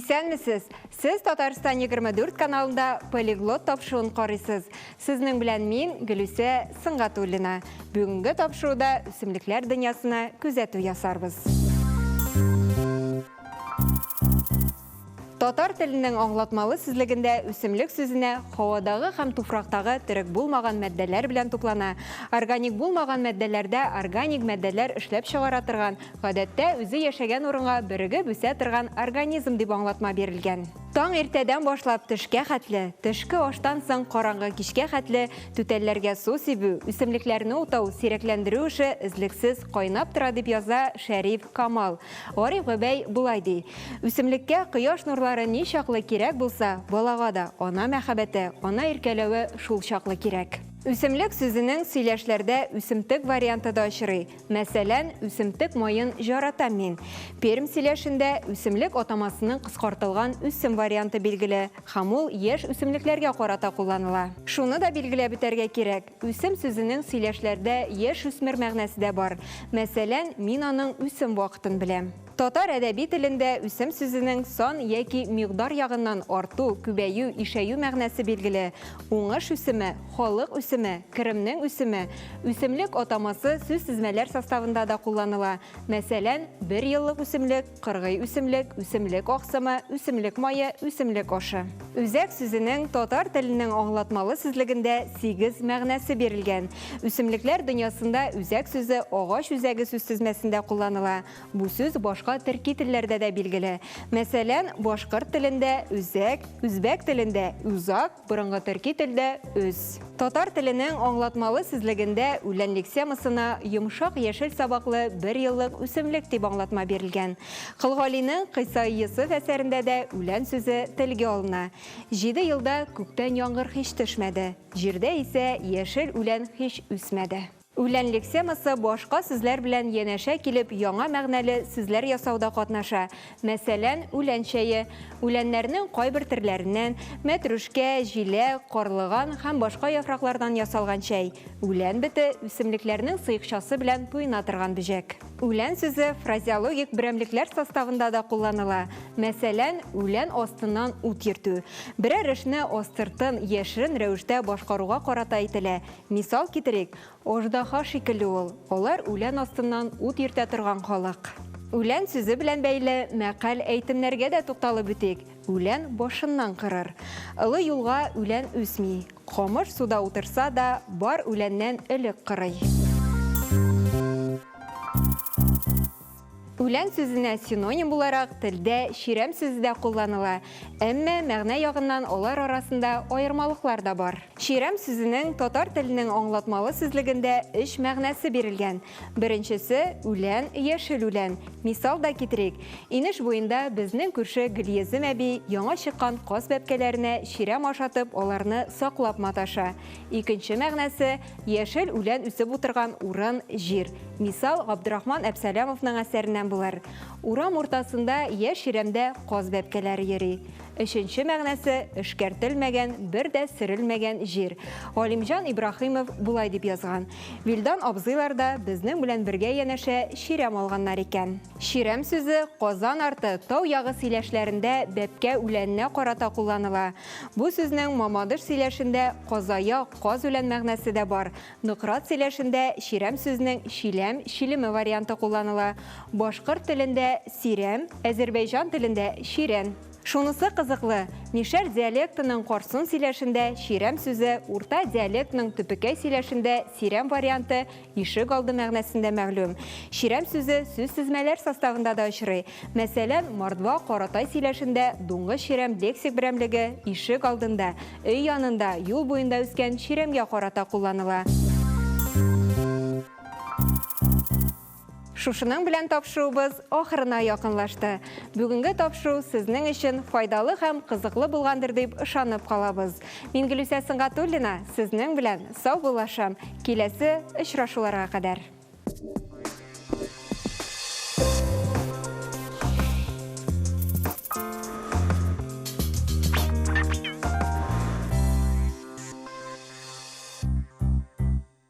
Исәнмесез! Сез Татарстан 24 каналында Полиглот тапшыруын карыйсыз. Сезнең белән мин, Гөлүсә Сөнгатуллина. Бүгенге тапшыруда үсемлекләр дөньясына күзәтү ясарбыз. Татар теленең аңлатмалы сүзлегендә үсемлек сүзенә һавадагы һәм туфрактагы терек булмаган матдәләр белән туплана. Органик булмаган матдәләрдә органик матдәләр эшләп чыгара торган, гадәттә үзе яшәгән урынга берегеп үсә торган организм дип аңлатма бирелгән. Таң иртәдән башлап төшкә хәтле, төшке аштан соң караңгы кичкә хәтле түтәлләргә су сибү, үсемлекләрне утау, сирәкләндерү эше өзлексез кайнап тора, дип яза Шәриф Камал. Гариф Гобәй болай ди, Үсемлеккә кояш нурлары ни чаклы кирәк булса, балага да ана мәхәббәте, ана иркәләве шул чаклы кирәк. Үсемлек сүзенең сөйләшләрдә үсемтек варианты да очрый. Мәсәлән, үсемтек маен җаратам мин. Пермь сөйләшендә үсемлек атамасының кыскартылган үсем варианты билгеле һәм ул яшь үсемлекләргә карата кулланыла. Шуны да билгеләп үтәргә кирәк, Үсем сүзенең сөйләшләрдә яшүсмер мәгънәсе дә бар. Мәсәлән, мин аның үсем вакытын беләм. Татар әдәби телендә үсем сүзенең сан яки микъдар ягыннан арту, күбәю, ишәю мәгънәсе билгеле. Уңыш үсеме, халык үсеме, керемнең үсеме. Үсемлек атамасы сүзтезмәләр составында да кулланыла. Мәсәлән, бер еллык үсемлек, Кыргый үсемлек, үсемлек аксымы, үсемлек мае, үсемлек ашы. Үзәк сүзенең татар теленең аңлатмалы сүзлегендә сигез мәгънәсе бирелгән. Үсемлекләр дөньясында үзәк сүзе агач үзәге сүзтезмәсендә кулланыла. Бу сүз башка төрки телләрдә дә билгеле. Мәсәлән, башкорт телендә, үзәк, үзбәк телендә, үзак, Борынгы төрки телдә өз. Татар теленең аңлатмалы сүзлегендә үлән лексемасына йомшак яшел сабаклы берьеллык үсемлек дип аңлатма бирелгән. Кол Галинең Кыйсаи Йосыф әсәрендә дә үлән сүзе телгә алына. Җиде елда күктән яңгыр һич төшмәде, җирдә исә яшел үлән һич үсмәде. Үлән лексемасы башка сүзләр белән янәшә килеп яңа мәгънәле сүзләр ясауда катнаша. Мәсәлән, үлән чәе. Үләннәрнең кайбер төрләреннән, мәтрүшкә, җиләк, карлыган һәм башка яфраклардан ясалган чәй. Үлән бете, үсемлекләрнең сыекчасы белән туена торган бөҗәк. Үлән сүзе фразеологик берәмлекләр составында да кулланыла. Мәсәлән, үлән астыннан ут йөртү. Берәр эшне астыртын, яшерен рәвештә башкаруга карата әйтелә. Мисал китерик, аждаһа шикелле ул, алар үлән астыннан ут йөртә торган халык. Үлән сүзе белән бәйле мәкаль-әйтемнәргә дә тукталып үтик, Үлән башыннан кырыр. Олы юлга үлән үсми. Камыш суда утырса да, бар үләннән элек кырый. Үлән сүзенә синоним буларак телдә чирәм сүзе дә кулланыла, әмма мәгънә ягыннан алар арасында аермалыклар да бар. Чирәм сүзенең татар теленең аңлатмалы сүзлегендә өч мәгънәсе бирелгән. Беренчесе, үлән, яшел үлән. Мисал да китерик. Инеш буенда безнең күрше Гөлйөзем әби яңа чыккан каз бәбкәләренә чирәм ашатып, аларны саклап маташа. Икенче мәгънәсе, яшел үлән үсеп утырган урын, җир. Мисал, Габдрахман Әпсәләмовның әсәреннән булыр. Урам уртасында яшь чирәмдә каз бәбкәләре йөри. Өченче мәгънәсе, эшкәртелмәгән, бер дә сөрелмәгән җир. Галимҗан Ибраһимов болай дип язган, Вилдан абзыйлар да безнең белән бергә янәшә чирәм алганнар икән. Чирәм сүзе Казан арты, тау ягы сөйләшләрендә бәбкә үләненә карата кулланыла. Бу сүзнең Мамадыш сөйләшендә казаяк, каз үлән мәгънәсе дә бар. Нократ сөйләшендә чирәм сүзенең чиләм, чилеме варианты кулланыла. Башкорт телендә сирәм, әзербәйҗан телендә чирән. Шунысы кызыклы, мишәр диалектының Карсун сөйләшендә чирәм сүзе урта диалектның Төпекәй сөйләшендә сирәм варианты Ишек алды мәгънәсендә мәгълүм. Чирәм сүзе сүзтезмәләр составында да очрый. Мәсәлән, мордва каратай сөйләшендә дуңгыз чирәм лексик берәмлеге ишек алдында, өй янында, юл буенда үскән чирәмгә карата кулланыла. Шушының белән тапшыруыбыз ахырына якынлашты. Бүгенге тапшыру сезнең өчен файдалы һәм кызыклы булгандыр дип ышанып калабыз. Мин Гөлүсә Сөнгатуллина сезнең белән саубуллашам. Киләсе очрашуларга кадәр.